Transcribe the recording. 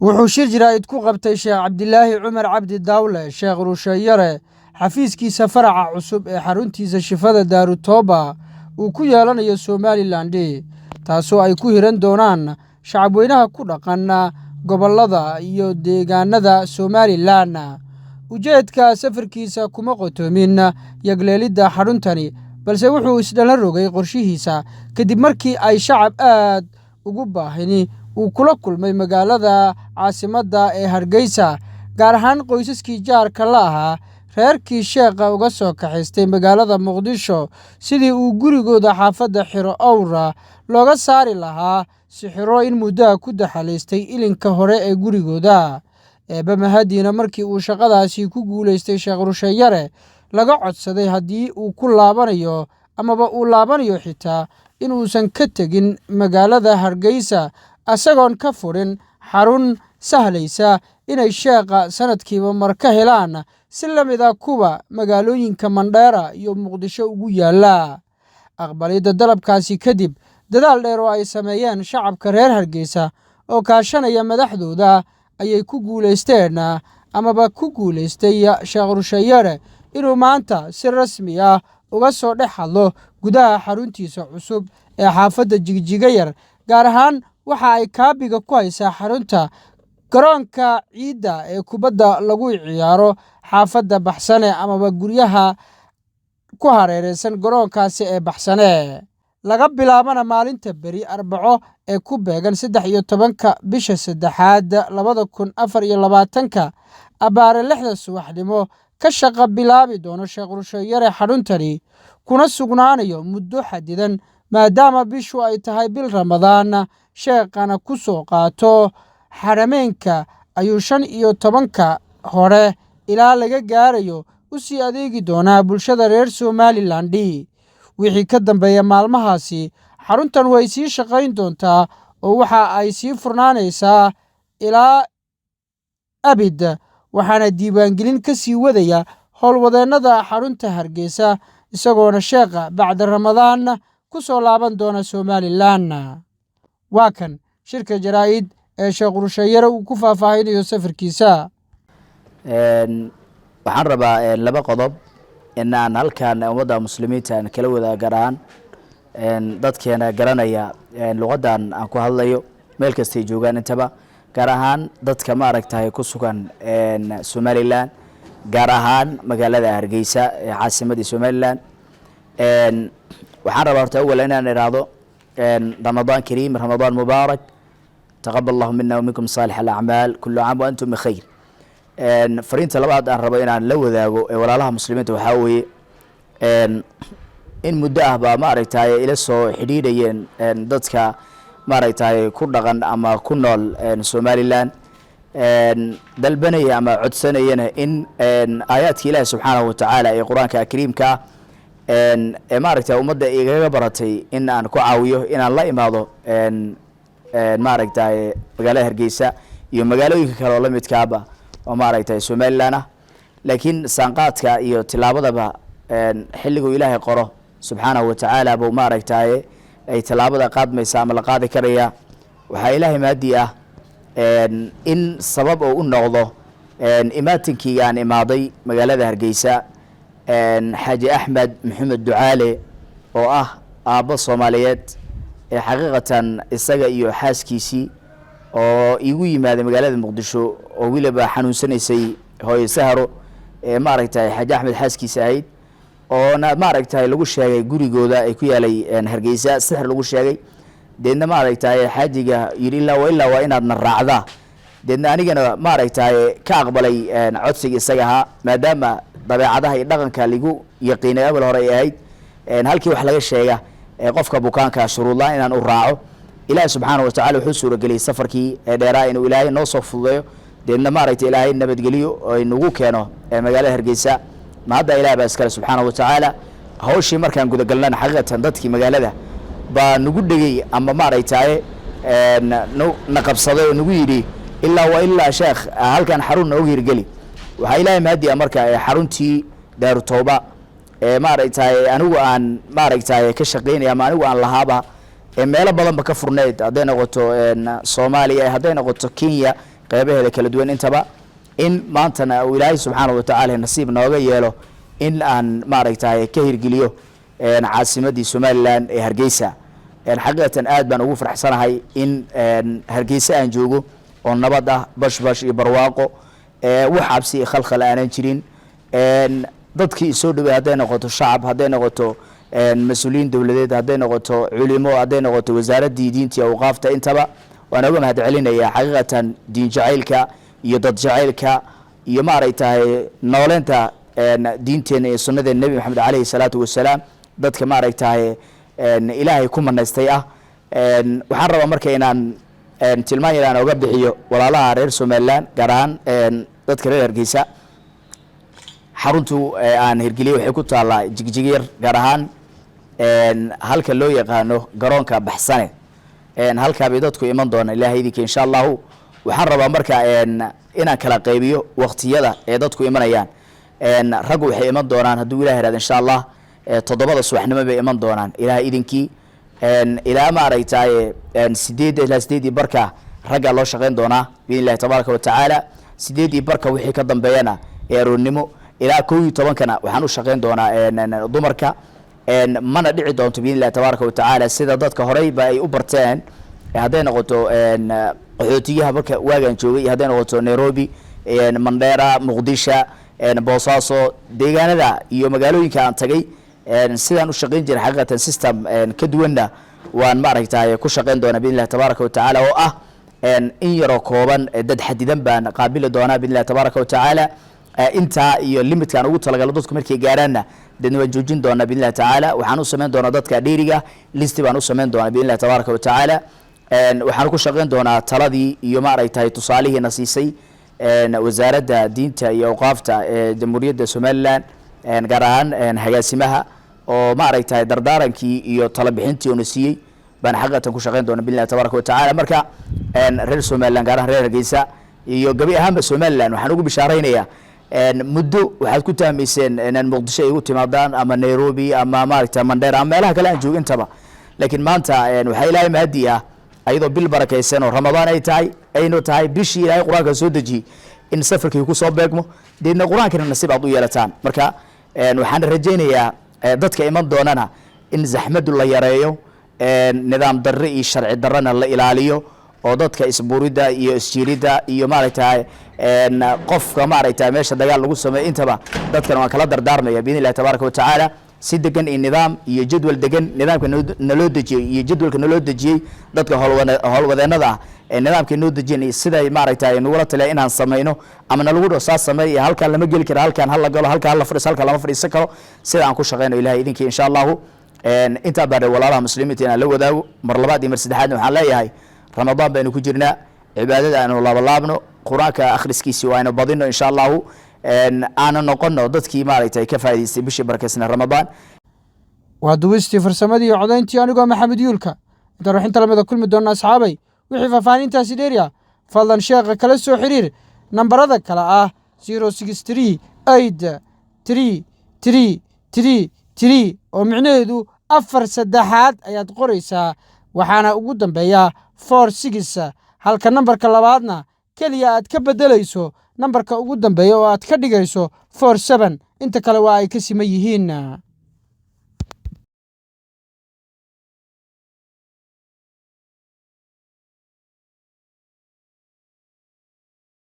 Wuxuu shir jaraa'id ku qabtay Sheekh Cabdilaahi Cumar Cabdi Daawle, Sheekh Rusheeyare, xafiiskiisa faraca cusub ee xaruntiisa Shifada Daarutooba uu ku yeelanayo Somaliland, taasoo ay ku hiran doonaan shacabweynaha ku dhaqan gobollada iyo deegaanada Somalilan. Ujeedka safarkiisa kuma qotoomin yagleelidda xaruntani, balse wuxuu isdhala rogay qorshihiisa kadib markii ay shacab aad ugu baahini uu kula kulmay magaalada caasimadda ee Hargeysa, gaar ahaan qoysaskii jaarka la ahaa reerkii sheekha uga soo kaxaystay magaalada Muqdisho sidii uu gurigooda xaafadda Xiro Owra looga saari lahaa sixiro in muddaha ku daxalaystay ilinka hore ee gurigooda. Eebbe mahadiina, markii uu shaqadaasi ku guulaystay Sheekh Rusheeyare, laga codsaday haddii uu ku laabanayo amaba uu laabanayo xitaa inuusan ka tegin magaalada Hargeysa asagoon ka furin xarun sahlaysa inay sheekha sanadkiiba mar ka helaan, si la mid ah kuwa magaalooyinka Mandheera iyo Muqdisho ugu yaalla. Aqbalidda dalabkaasi kadib, dadaal dheer oo ay sameeyeen shacabka reer Hargeysa oo kaashanaya madaxdooda ayay ku guulaysteen amaba ku guulaystay Sheekh Rusheeyare inuu maanta si rasmi ah uga soo dhex hadlo gudaha xaruntiisa cusub ee xaafadda Jigjiga Yar. Gaar ahaan waxa ay kaabiga ku haysaa xarunta garoonka ciidda ee kubadda lagu ciyaaro xaafadda Baxsane, amaba guryaha ku hareereysan garoonkaasi ee Baxsane. Laga bilaabana maalinta beri Arbaco ee ku beegan 13-ka bisha saddexaad 2024-ka, abbaare 6da subaxnimo ka shaqa bilaabi doono Sheekh Rusheeyare xaruntani, kuna sugnaanayo muddo xadidan, maadaama bishu ay tahay bil Ramadaan, sheekhana ku soo qaato xarameenka ayuu 15-ka hore ilaa laga gaarayo u sii adeegi doonaa bulshada reer Somaliland. Wixii ka dambeeya maalmahaasi, xaruntan way sii shaqayn doontaa oo waxa ay sii furnaanaysaa ilaa abid, waxaana diiwaangelin ka sii wadaya howlwadeennada xarunta Hargeysa, isagoona sheekha bacda Ramadaan ku soo laaban doona Somalilan. Waa kan shirka jaraa'id ee Sheekh Rusheeyare uu ku faahfaahinayo safarkiisa. Waxaan rabaa laba qodob in aan halkan ummadda muslimiinta aan kala wadaag, gaar ahaan dadkeena garanaya luqaddan aan ku hadlayo meel kastay joogaan intaba, gaar ahaan dadka maaragtahay ku sugan Somaliland, gaar ahaan magaalada Hargeysa ee caasimadii Somaliland. Waxaan rabaa horta awal inaan idhaahdo Ramadaan kariim, Ramadaan mubaarak, taqabal allahu mina waminkum saalix alacmaal, kulu caam wa antum bikhayr. Fariinta labaad aan rabo inaan la wadaago ee walaalaha muslimiinta waxaa weeye in muddo ah baa maaragtay ila soo xidhiidhayeen dadka maaragtay ku dhaqan ama ku nool Somaliland, dalbanaya ama codsanayana in aayaadka Ilaahi subxaanahu watacaala ee Qur-aanka kariimka ee maaragtay ummadda igaga baratay in aan ku caawiyo inaan la imaado maaragtay magaalada Hargeysa iyo magaalooyinka kale oo la midkaaba oo maaragtay Somaliland ah. Laakiin saanqaadka iyo tillaabadaba xilliguu Ilaahay qoro subxaanahu watacaala buu maaragtay ay tillaabada qaadmaysa ama la qaadi karaya. Waxaa Ilaahay maadi ah in sabab oo u noqdo imaatinkii aan imaaday magaalada Hargeysa Xaaji Axmed Maxamed Ducaale, oo ah aabbo Soomaaliyeed ee xaqiiqatan isaga iyo xaaskiisii oo iigu yimaaday magaalada Muqdisho, oo weliba xanuunsanaysay hooyo Sahro ee maaragtay Xaaji Axmed xaaskiisa ahayd, oona maaragtay lagu sheegay gurigooda ay ku yaalay Hargeysa sixir lagu sheegay. Deedna maaragtay xaajiga yidhi ilaa wa ilaa waa inaadna raacdaa. Deedna anigana maaragtay ka aqbalay codsiga isaga ahaa, maadaama dabeecadaha iyo dhaqanka lagu yaqiinay awal hore ay ahayd halkii wax laga sheega qofka bukaanka shuruudlaan inaan u raaco. Ilaahi subxaana watacala wuxuu suurageliyey safarkii dheeraa inuu Ilaahay noo soo fududeeyo, deedna maaragtay Ilaahay nabadgeliyo oo inagu keeno magaalada Hargeysa. Ma hadda Ilaah baa iskale subxaana watacaala. Hawshii markaan gudagalnana, xaqiiqatan dadkii magaalada baa nagu dhegey ama maaragtay na qabsaday oo nagu yidhi ilaa wa ilaa sheekh halkan xarun noogu hirgeli. Waxaa Ilaahay mahadi ah marka xaruntii Daaru Tawba ee maaragtay anigu aan maaragtay ka shaqeynaya ama anigu aan lahaaba ee meelo badanba ka furneyd, hadday noqoto Soomaaliya, hadday noqoto Kenya. Qeybaheeda kala duwan intaba, in maantana uu Ilaahay subxaana watacaala nasiib nooga yeelo in aan maaragtay ka hirgeliyo caasimadii Somaliland ee Hargeysa. Xaqiiqatan aad baan ugu faraxsanahay in Hargeysa aan joogo oo nabad ah, bashbash iyo barwaaqo, wax cabsi iyo khalkhal aanan jirin. Dadkii isoo dhawey, hadday noqoto shacab, hadday noqoto mas-uuliyiin dowladeed, hadday noqoto culimo, hadday noqoto wasaaraddii diinta iyo awqaafta, intaba waan uga mahad celinayaa xaqiiqatan diin jacaylka iyo dad jacaylka iyo maaragtahay nooleynta diinteena iyo sunnadeena Nebi Maxamed caleyhi salaatu wasalaam, dadka maaragtahay Ilaahay ku manaystay ah. Waxaan rabaa marka inaan tilmaan yar aan oga bixiyo walaalaha reer Somaliland, gaar ahaan dadka reer Hargeysa. Xaruntu aan hirgeliyey waxay ku taallaa Jigjigyar, gaar ahaan halka loo yaqaano garoonka Baxsane. Halkaa bay dadku iman doonaan, Ilahay idinka, insha Allahu. Waxaan rabaa marka inaan kala qaybiyo waktiyada ee dadku imanayaan. Raggu waxay iman doonaan, hadduu Ilah ihahdo, insha Allah, 7da subaxnimo bay iman doonaan, Ilahay idinkii, ilaa maaragtay 8 ilaa 8:30 raggaa loo shaqeyn doonaa, biidn Illahi tabaaraka watacaala. 8:30 wixii ka dambeeyana ee aroornimo ilaa 11-kana waxaan u shaqeyn doonaa dumarka. Mana dhici doonto, biidn Illahi tabaaraka watacaala, sida dadka horeyba ay u barteen, hadday noqoto qaxootiyaha marka waagaan joogay, hadday noqoto Nairobi, Mandera, Muqdisho, Boosaaso, deegaanada iyo magaalooyinka aan tagay sidaan u shaqeyn jiray. Xaqiiqatan system ka duwanna waan maaragtay ku shaqeyn doonaa, biidn Illahi tabaaraka watacaala, oo ah in yaroo kooban, dad xadidan baan qaabili doonaa, biidn Illahi tabaaraka watacaala. Intaa iyo limitkaan ugu talagalo dadku markay gaaraanna, deedna waan joojin doonaa, biidn Illahi tacaala. Waxaan u samayn doonaa dadka dheeriga listi baan u samayn doonaa, biidn Illahi tabaaraka watacaala. Waxaan ku shaqeyn doonaa taladii iyo maaragtay tusaalihiina siisay Wasaaradda Diinta iyo Awqaafta ee Jamhuuriyadda Somaliland, gaar ahaan hagaasimaha, oo maaragtay dardaarankii iyo tala bixintii oona siiyey baan xaqiiqatan ku shaqeyn doona, biidn Illahi tabaaraka watacaala. Marka reer Somaliland, gaar ahaan reer Hargeysa iyo gabi ahaanba Somaliland, waxaan ugu bishaaraynayaa, muddo waxaad ku tahmayseen inaan Muqdisho ay ugu timaadaan ama Nairobi ama maaragta Mandera ama meelaha kale aan joog intaba, laakiin maanta waxaa Ilaahay mahadi ah, ayadoo bil barakaysan oo Ramadaan ay tahay, aynu tahay bishii Ilaahay Qur-aanka soo dejiyey, in safarkii kusoo beegmo, deedna Qur-aankana nasiib aad u yeelataan. Marka waxaan rajaynayaa dadka iman doonana in zaxmadu la yareeyo, nidaam darre iyo sharci darrena la ilaaliyo, oo dadka isburidda iyo isjiiridda iyo maaragtay qofka maaragtay meesha dagaal lagu sameeyo intaba, dadkana waan kala dardaarmaya, biidn Illahi tabaaraka watacaala, si degan iyo nidaam iyo jadwal degan. Nidaamka naloo dejiyey iyo jadwalka naloo dejiyey, dadka howlwadeenada ah ee nidaamka noo dejiyeen iyo siday maaragtay nagula taliya inaan samayno ama nalagu dhaho saa sameey iyo halkaan lama geli karo, halkaan hala galo, halkaan hala fadhiiso, halkaan lama fadhiisan karo, sida aan ku shaqeyno, Ilahay idinkii, insha Allahu. Intaa baa walaalaha muslimiinta inaan la wadaago. Mar labaad iyo mar saddexaadna waxaan leeyahay, Ramadaan baynu ku jirnaa, cibaadada aanu laabalaabno, Qur-aanka akhriskiisi waa aynu badino, insha Allahu, aana noqono dadkii maaragtay ka faa'idaystay bishii barakaysna Ramadaan. Waa duwistii, farsamadii iyo codayntii anigoo Maxamed Yuulka. Intaan waxinta lamida kulmi doonna, asxaabay, wixii faahfaahintaasi dheeriya fadlan sheekha kala soo xiriir nambarada kale ah 06383333, oo micnaheedu afar saddexaad ayaad qoraysaa, waxaana ugu dambeeya 46, halka nambarka labaadna keliya aad ka beddelayso nambarka ugu dambeeya oo aad ka dhigayso 47. Inta kale waa ay ka siman yihiin.